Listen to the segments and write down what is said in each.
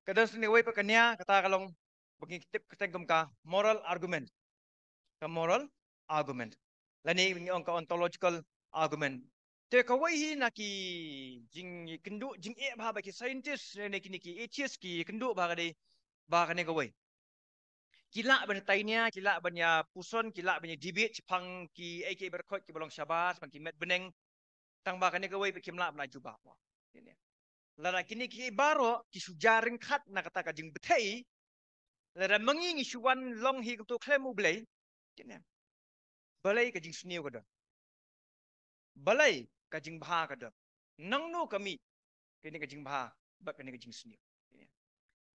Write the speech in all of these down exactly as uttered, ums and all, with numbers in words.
Ka don sa kawei pat ka nia, kata ka long ba ngi tip kyrteng kum ka moral argument. Ka moral argument. Lane ngi ong ka ontological argument. Te kawei hi na ki jingkynduh jingeh bha ba ki scientist ne kine ki atheist ki kynduh bha ka dei ba kane kawei. Ki lah ban ïa tai nia, ki lah ban ïa puson, ki lah ban ïa debate shaphang kiei kiei baroh kiba long shabar, shaphang ki met bneng. Tang ba kane kawei ba kim lah ban ai jubab. Lada kine kiei baroh ki shu ja ryngkat na kata ka jingbthei, lada ma ngi ngi shu wan long hi kumto khlem U Blei, balei ka jingsniew ka don? Balei ka jingbha ka don? Nangno ka mih kane ka jingbha bad kane ka jingsniew?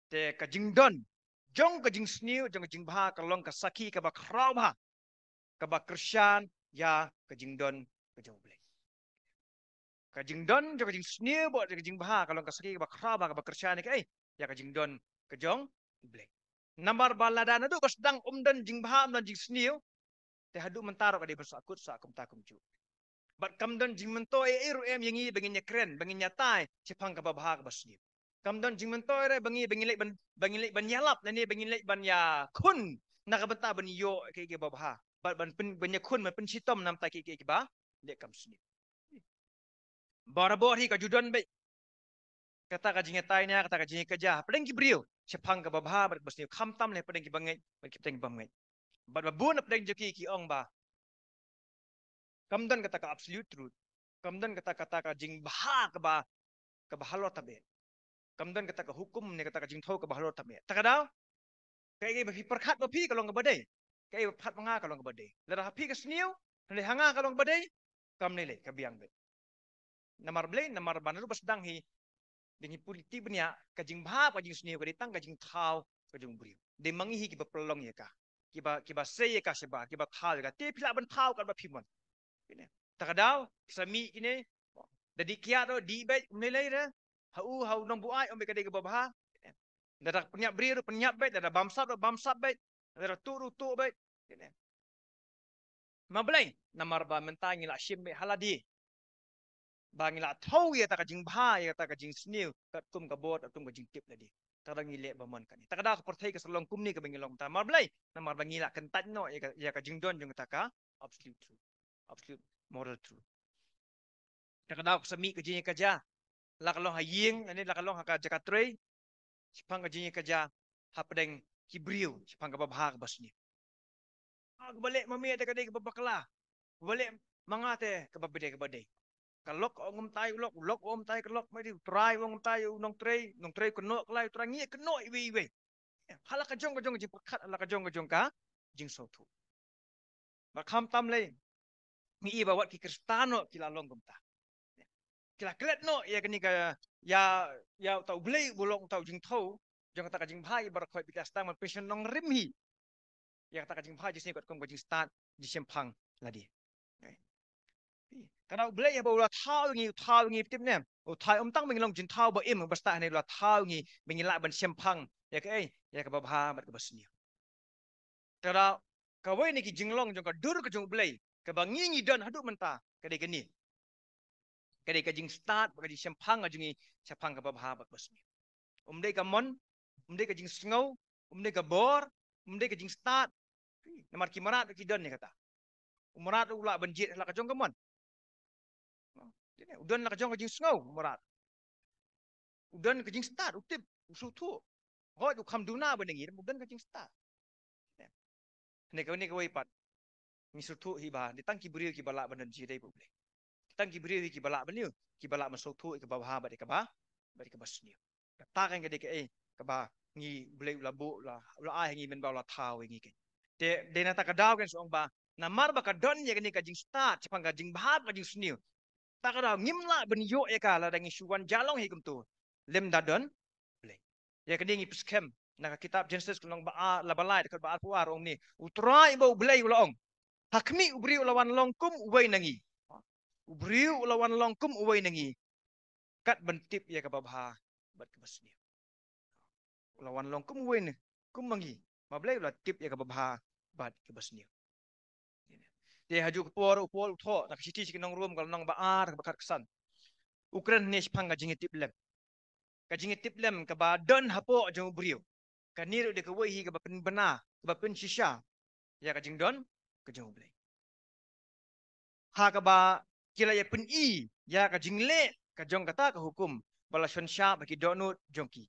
Te ka jingdon jong ka jingsniew jong ka jingbha ka long ka sakhi kaba khraw bha, kaba kyrshan ïa ka jingdon ka jong U Blei. Ka jingdon jong ka jingsniew bad ka jingbha ka long ka sakhi kaba khraw bha, kaba kyrshan ïa kaei? Ïa ka jingdon ka jong U Blei. Namar ba lada naduh ba sdang ym don jingbha, ym don jingsniew, te haduh mynta ruh ka dei ban sahkut sah kumta kumjuh. Bad kam don jingmyntoi ei ei ruh em ïa ngi ba ngin ïa kren, ba ngin ïa tai shaphang kaba bha kaba sniew. Kam don jingmyntoi ruh ba ngi, ba ngin leit ban, ba ngin leit ban ïalap lane ba ngin leit ban ïakhun na ka bynta ban ïoh kiei kiei kiba bha, bad ban pyn, ban ïakhun, ban pynshitom na ka bynta kiei kiei kiba leh kam sniew. Barabor hi ka ju don beit kata ka jingïatai nia, kata ka jingïakajia hapdeng ki briew shaphang kaba bha bad kaba sniew, khamtam lei hapdeng kiba ngeit bad ki, hapdeng kiba bym ngeit. Bad ba bun hapdeng jong ki ki ong ba kam don kata ka absolute truth, kam don kata, kata ka jingbha kaba, kaba halor tam eh, kam don kata ka hukum ne kata ka jingthew kaba halor tam eh. Ta ka daw, kaei ba phi pyrkhat ma phi ka long kaba dei, kaei ba pyrkhat ma nga ka long kaba dei. Lada ha phi ka sniew, lada ha nga ka long kaba dei, kam lei lei, ka biang beit. Namar balei? Namar ba naduh ba sdang hi, dang hi puliti bniah, ka jingbha ka jingsniew ka dei tang ka jingthaw ka jong u briew. Dei ma ngi hi kiba pynlong ïa ka, kiba, kiba sei ïa ka shabar, kiba thaw ïa ka. Te phi lah ban thaw katba phi mon. Kine. Ta ka daw sa mih kine, da dih kiad ruh dih beit, ym lei lei re. Ha u, ha u nongbuaid ym beit ka dei kaba bha. Lada pynïap briew ruh pynïap beit, lada bamsap ruh bamsap beit, lada tuh ruh tuh beit. Kine. Ma balei? Namar ba mynta ngi la shim beit ha lade ba ngi la thaw ïa kata ka jingbha, ïa kata ka jingsniew katkum ka bor, katkum ka jingtip lade. Ta ka daw ngi leh ba mon kane. Ta ka daw ka pyrthei ka sa long kumne kaba ngi long mynta. Ma balei? Namar ba ngi la kyntait noh ïa ka, ïa ka jingdon jong kata ka absolute truth, absolute moral truth. Ta ka daw ka sa mih ka jingïakajia, la ka long ha ïing lane la ka long ha ka jaka trei, shaphang ka jingïakajia hapdeng ki briew shaphang kaba bha kaba sniew. Ah, kaba leh ma me te ka dei kaba bakla, kaba leh ma nga te kaba dei, kaba dei. Ka lok ong ym tai u lok, u lok ong ym tai ka lok, ma dei u trai ong ym tai u nongtrei, nongtrei kynnoh kyllai u trai, ngi kynnoh iwei iwei. Ha la ka jong ka jong ka jingpyrkhat, ha la ka jong ka jong ka jingsngewthuh. Ba khamtam lei, ngi i ba wat ki Khristan ruh ki la long kumta. Ki la klet noh ïa kane ka, ïa, ïa uta U Blei uba long uta u jingthew jong kata ka jingbha, ïa baroh khoit ba ki la sdang ban pynshong nongrim hi ïa kata ka jingbha jingsniew katkum ka jingstad jingshemphang lade. Ka daw U Blei haba u la thaw ïa ngi, u thaw ïa ngi, tip ne, u thaw ym tang ba ngi long jingthaw ba im, ba stad, hynrei u la thaw ïa ngi ba ngi lah ban shemphang ïa kaei, ïa kaba bha bad kaba sniew. Te da kawei na ki jinglong jong ka dur ka jong U Blei kaba ngi ngi don haduh mynta ka dei kane. Ka dei ka jingstad bad ka jingshemphang ka jong ngi shaphang kaba bha bad kaba sniew. Um dei ka mon, um dei ka jingsngew, um dei ka bor, um dei ka jingstad. Namar ki mrad ki don ïa kata. U mrad u lah ban jied ha la ka jong ka mon. U don la ka jong ka jingsngew u mrad. U don ka jingstad, u tip, u sngewthuh. Hooid u kham duna ban ïa ngi, u don ka jingstad. Ne kawei, ne kawei pat ngi sngewthuh hi ba dei tang ki briew kiba lah ban don jingïadei bad U Blei. Tang ki briew hi kiba lah ban ïoh, kiba lah ban sngewthuh ïa kaba bha bad ïa kaba, bad ïa kaba sniew. Kata kan ka dei kaei kaba ngi, U Blei u la buh, u la, u la ai ha ngi mynba u la thaw ïa ngi kan. Te dei na kata ka daw kan sa ong ba namar ba ka don ïa kane ka jingstad shaphang ka jingbha bad ka jingsniew, ta ka daw ngim lah ban ïoh ïa ka lada ngi shu wan ja long hi kumto lymda don Blei. Ïa kane ngi pyrshang na ka kitab Genesis ka lynnong ba ar, la ba lai, dkhot ba arphew ar, ong ne, U Trai uba U Blei u la ong, ha khmih u briew u la wan long kum uwei na ngi. U briew u la wan long kum uwei na ngi, kat ban tip ïa kaba bha bad kaba sniew. U la wan long kum uwei na, kum ma ngi, ma Blei u la tip ïa kaba bha bad kaba sniew. Te ha ju ka por u Paul u thoh na ka shithi sha ki nong Rom ka lynnong ba ar, ka ba khatsan, u kren ne shaphang ka jingïatip lem. ka jingïatiplem kaba don hapoh jong u briew. Kane ruh dei kawei hi kaba pynbna, kaba pynshisha ïa ka jingdon ka jong u Blei. Ha kaba ki la ïa pyni ïa ka jingleh ka jong kata ka hukum ba la shon shah ba ki dohnud jong ki.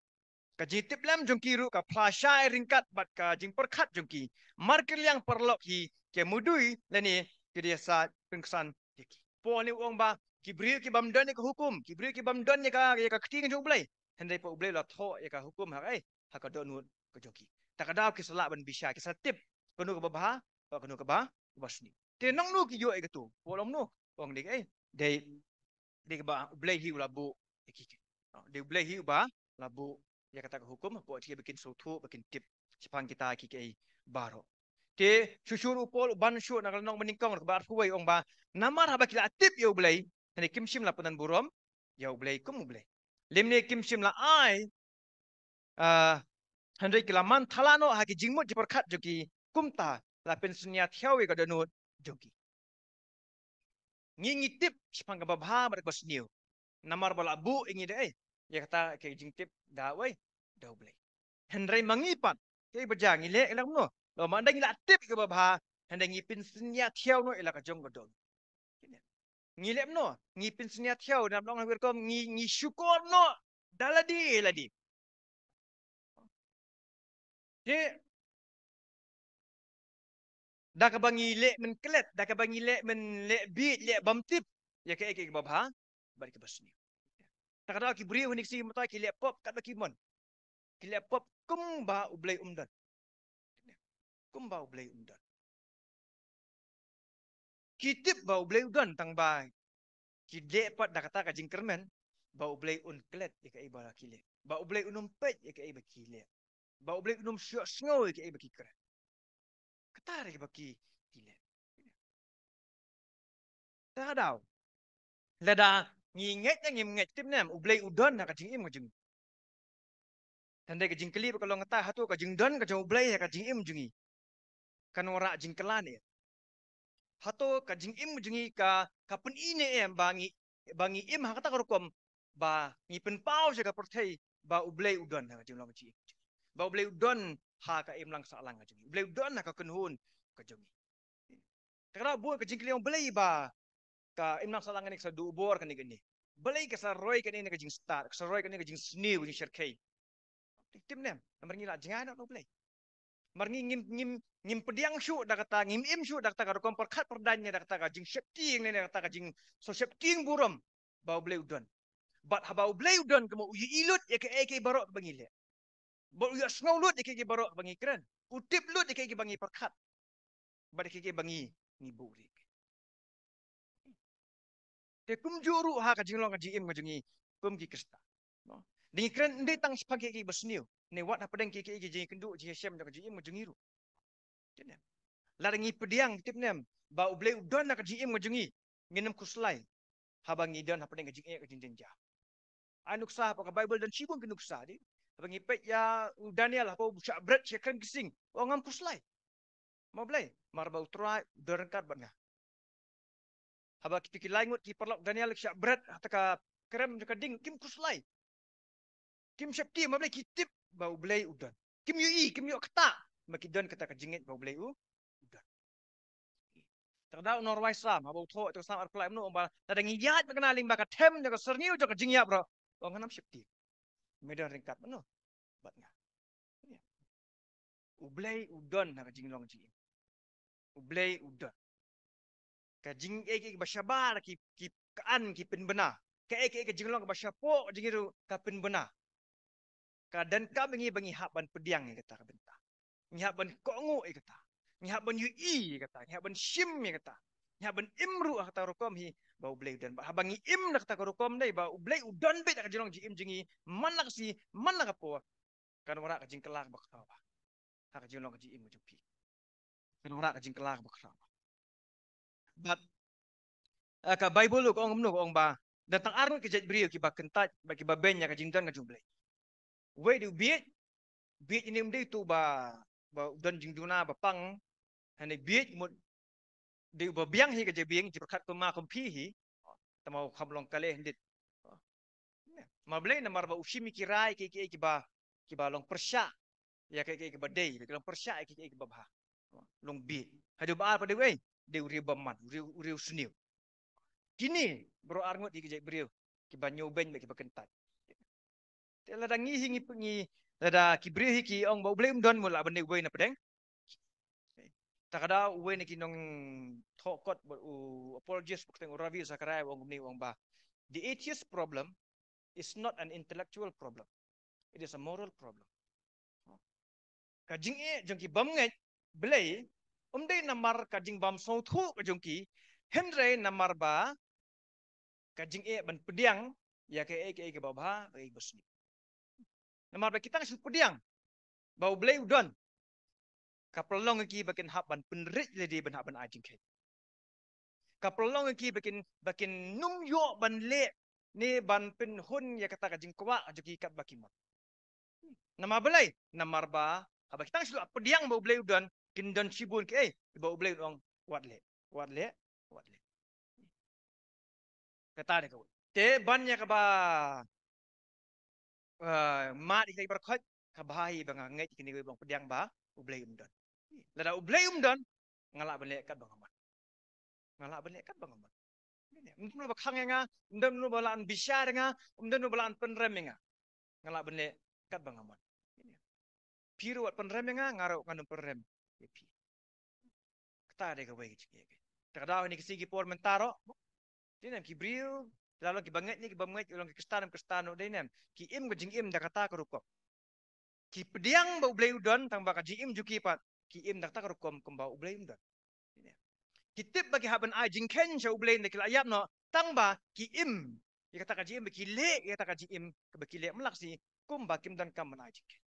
Ka jingtiplem jong ki ruh ka phla shai ryngkat bad ka jingpyrkhat jong ki. Markylliang paralok hi ki mudui lane ki dei sa pynksan ïa ki. Paul ne u ong ba ki briew ki bym don ïa ka hukum, ki briew ki bym don ïa ka, ïa ka kti ka jong u Blei. Hynrei pat u Blei u la thoh ïa ka hukum ha ka, eh, ha ka dohnud ka jong ki. Ta ka daw ki sa lah ban bishar, ki sa tip kano kaba bha, kano kaba, kaba sniew. Te nangno ki ïoh ïa kato? Paul u ong kumno? U ong dei, eh, dei, dei kaba u Blei hi u la buh ïa ki. Dei u Blei hi uba la buh ïa kata ka hukum, hapoh jong ki ba kin sngewthuh, ba kin tip shaphang kita kiei kiei baroh. Te shuh shuh ruh u Paul u ban shuh na ka lynnong ba nyngkong, kaba arphew wei, u ong ba namar haba ki la tip ïa u Blei, hynrei kim shym la pyndonburom ïa u Blei kum u Blei. Lymne kim shym la ai, ah, hynrei ki la man thala noh ha ki jingmut jingpyrkhat jong ki, kumta la pynsynñia thiaw ïa ka dohnud jong ki. Ngi, ngi tip shaphang kaba bha bad kaba sniew. Namar ba la buh ïa ngi da, eh, ïa kata ka jingtip da uwei, da u Blei. Hynrei ma ngi pat, kaei ba jia, ngi leh, leh kumno? Lada ma ngi la tip kaba bha, hynrei ngi pynsynñia thiaw noh ïa la ka jong ka dohnud. Ngi leh kumno? Ngi pynsynñia thiaw, namar long ha kawei ka rukom ngi, ngi shukor noh da lade lade. Te da kaba ngi leh mynklet, da kaba ngi leh myn, leh bieit, leh bym tip ïa kaei kaei kaba bha bad kaba sniew. Ta ka daw ki briew ha kine ki sngi mynta ki leh pop katba ki mon. Ki leh pop kumba u Blei um don. Kumba u Blei um don. Ki tip ba u Blei u don, tang ba ki leh pat da kata ka jingkyrmen ba u Blei un klet ïa kaei ba ki leh, ba u Blei un ym peit ïa kaei ba ki leh, ba u Blei un ym shah sngew ïa kaei ba ki kren. Kata ruh ba ki, ki leh. Ta ka daw, lada ngi ngeit ne ngim ngeit, tip ne em, u Blei u don ha ka jingim ka jong ngi. Hynrei ka jingkylli ba ka long kata, hato ka jingdon ka jong u Blei ha ka jingim jong ngi kan wanrah jingkylla ne em? Hato ka jingim jong ngi ka, ka pyni ne em ba ngi, ba ngi im ha kata ka rukom ba ngi pynpaw sha ka pyrthei ba u Blei u don ha ka jinglong ka jingim jong ngi, ba u Blei u don ha ka imlang sahlang ka jong ngi, u Blei u don ha ka kynhun ka jong ngi? Te ka daw bun ka jingkylli ong balei ba ka imlang sahlang kane ka sa duh bor kane kane. Balei ka sa roi kane ka jingstad, ka sa roi kane ka jingsniew, ka jingshyrkhei. Tip ne em, namar ngi la jngai noh na u Blei. Namar ngi ngim, ngim, ngim pdiang shuh da kata, ngim im shuh da kata ka rukom pyrkhat pyrdaiñ ne da kata ka jingsheptieng ne da kata ka jingsheptieng burom ba u Blei u don. Bad haba u Blei u don, kumno u ïohi lut ïa kaei kaei baroh ba ngi leh. Bad u ïohsngew lut ïa kaei kaei baroh ba ngi kren. U tip lut ïa kaei kaei ba ngi pyrkhat bad ïa kaei kaei ba ngi, ngi buhrieh. Te kumjuh ruh ha ka jinglong ka jingim ka jong ngi kum ki Khristan. Ngi kren ym dei tang shaphang kiei kiei ba sniew, ne wat hapdeng kiei kiei ki jingkynduh jingïashem jong ka jingim ka jong ngi ruh. Lada ngi pdiang, tip ne em, ba u Blei u don ha ka jingim ka jong ngi, ngin ym khuslai haba ngi don hapdeng ka jingeh ka jingjynjar. Ai nuksa, hapoh ka Baibl don shibun ki nuksa, dei. Haba ngi peit ïa u Daniel hapoh u shah bret sha krem ki sing, u ong ngam khuslai. Mo balei? Namar ba u Trai u don ryngkat bad nga. Haba kito ki lai ngut ki paralok Daniel ki shah bret ha kata ka krem jong ka ding, kim khuslai. Kim sheptieng, mo balei? Ki tip ba u Blei u don. Kim ïohi, kim ïoh ktah, ma ki don kata ka jingngeit ba u Blei u don. Ta ka daw u nongrwai Salm haba u thoh ïa ka Salm arphew lai, u ong ba lada ngi ïaid bad kane lyngba ka them jong ka syrngiew jong ka jingïap ruh, u ong ngan ym sheptieng. Me don ryngkat bad nga. U Blei u don ha ka jinglong jingim. U Blei u don. Ka jingeh kiba shabar ki, ki, ka an ki pynbna. Kaei kaei ka jinglong kaba shapoh jong ngi ruh ka pynbna. Ka donkam ïa ngi ba ngi hap ban pdiang ïa kata ka bynta. Ngi hap ban kohnguh ïa kata. Ngi hap ban ïohi ïa kata. Ngi hap ban shim ïa kata. Ngi hap ban im ruh ha kata ka rukom hi ba u Blei u don. Bad haba ngi im na kata ka rukom, dei ba u Blei u don beit ha ka jinglong jingim jong ngi, man la ka sngi, man la ka por, kan wanrah ka jingkylla kaba khraw bha ha ka jinglong ka jingim ka jong phi. Kan wanrah ka jingkylla kaba khraw bha. Bad, eh, ka Baibl ka ong kumno, ka ong ba don tang ar ngut ki jait briew kiba kyntait bad kiba beiñ ïa ka jingdon ka jong u Blei. Uwei dei u bieit. Bieit une um dei uto ba, ba u don jingduna ba pang. Hynrei bieit mut dei uba biang hi ka jabieng, jingpyrkhat kum nga kum phi hi. Tangba u kham long kale hynrei. Namar balei? Namar ba u shim ïa ki rai, ki, ki, kiba, kiba long pyrshah ïa ki, ki, kiba dei, ki long pyrshah ïa ki, ki, kiba bha. Long bieit. Haduh ba ar pat dei u ei, dei u riew bymman, u riew, u riew sniew. Kine baroh ar ngut hi ki jait briew kiba ñiewbeiñ bad kiba kyntait. Te lada ngi hi ngi, ngi, lada ki briew hi ki ong ba U Blei um don, mut lah ban dei uwei na pdeng. Ta ka daw uwei na ki nongthoh kot bad u apologist ba kyrteng u Ravi Zacharias u ong kumne, u ong ba the atheist problem is not an intellectual problem. It is a moral problem. Ka jingeh jong ki bym ngeit Blei um dei namar ka jingbym sngewthuh ka jong ki, hynrei namar ba ka jingeh ban pdiang ïa kaei kaei kaba bha, kaei kaba sniew. Namar ba ki tang shu pdiang ba U Blei u don, ka pynlong ïa ki ba kin hap ban pynrit lade ban hap ban ai jingkheiñ. Ka pynlong ïa ki ba kin, ba kin nym ïoh ban leh ne ban pynhun ïa kata ka jingkwah jong ki katba ki mon. Namar balei? Namar ba haba ki tang shu la pdiang ba U Blei u don, kin don shibun kiei kiba U Blei u ong wat leh, wat leh, wat leh. Kata dei kawei. Te ban ïa kaba, eh, mad ïa kita ki baroh khoit, ka bha hi ba nga ngeit ïa kine kiba ong pdiang ba U Blei um don. Lada U Blei um don, nga lah ban leh katba nga mon. Nga lah ban leh katba nga mon. Ym don uno ba khang ïa nga, ym don uno ba lah ban bishar ïa nga, ym don uno ba lah ban pynrem ïa nga. Nga lah ban leh katba nga mon. Phi ruh wat pynrem ïa nga, nga ruh ngan ym pynrem ïa phi. Kata dei kawei ka jingeh. Te ka daw ha kine ki sngi ki por mynta ruh, dei ne em, ki briew, la long kiba ngeit ne kiba ngeit, long ki Khristan ne em Khristan ruh, dei ne em, ki im ka jingim da kata ka rukom. Ki pdiang ba U Blei u don, tangba ka jingim jong ki pat ki im da kata ka rukom kumba U Blei um don. Ki tip ba ki hap ban ai jingkheiñ sha U Blei, ynda ki la ïap noh, tangba ki im ïa kata ka jingim, ba ki leh ïa kata ka jingim kaba ki leh, mlak shi kumba kim donkam ban ai jingkheiñ.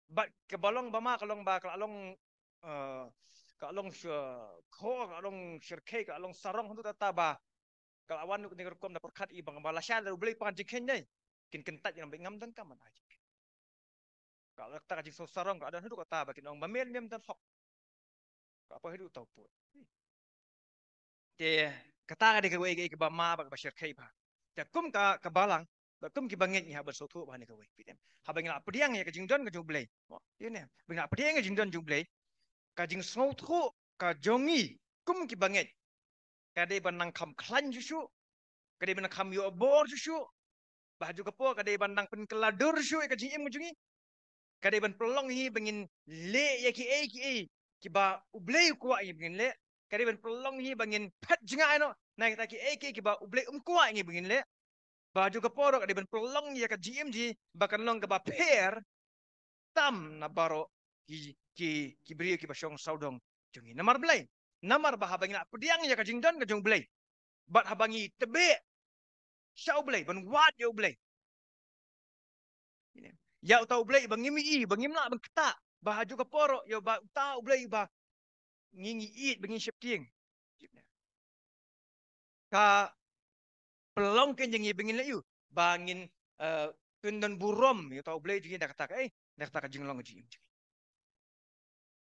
Bad kaba long ba ma ka long ba ka la long, eh, ka la long sha-, kho, ka la long shyrkhei, ka la long sarong, haduh katta ba ka la wan ruh kane ka rukom da pyrkhat i ba nga ba lashai lada U Blei pan jingkheiñ dei, kin kyntait ïa nga ba ngam donkam ban ai jingkheiñ. Ka la kata ka jingsngew sarong ka la don haduh katta ba kin ong ba me lymne ym don hok. Ka poi haduh uta u pud. Te kata ka dei kawei ka, kaba ma bad kaba shyrkhei bha. Te kum ka, ka balang bad kum kiba ngeit ngi hap ban sngewthuh bha ne kawei. Haba ngi la pdiang ïa ka jingdon ka jong U Blei, ïa ne, ba ngi la pdiang ïa ka jingdon jong U Blei, ka jingsngewthuh ka jong ngi kum kiba ngeit ka dei ban nang kham khlaiñ shuh shuh, ka dei ban nang kham ïoh bor shuh shuh. Ba ha kajuh ka por ka dei ban nang pynkylla dur shuh ïa ka jingim ka jong ngi. Ka dei ban pynlong hi ba ngin leh ïa kiei kiei kiba U Blei u kwah ïa ngi ba ngin leh. Ka dei ban pynlong hi ba ngin phet jngai noh na kita kiei kiei kiba U Blei um kwah ïa ngi ba ngin leh. Ba ha kajuh ka por ka dei ban pynlong ïa ka jingim jong ngi ba kan long kaba pher tam na baroh ki, ki, ki briew kiba shong sawdong jong ngi. Namar balei? Namar ba haba ngi la pdiang ïa ka jingdon ka jong U Blei, bad haba ngi tbeh sha U Blei, ban wad ïa U Blei, ïa uta U Blei ba ngim i, ba ngim lah ban ktah, ba ha kajuh ka por ïa uba uta U Blei ba ngi, ngi ïeit, ba ngi sheptieng, ka pynlong kein jong ngi ba ngin leh ïa u, ba ngin, eh, pyndon burom ïa uta U Blei jong ngi da kata ka, eh, da kata ka jinglong jingim jong ngi.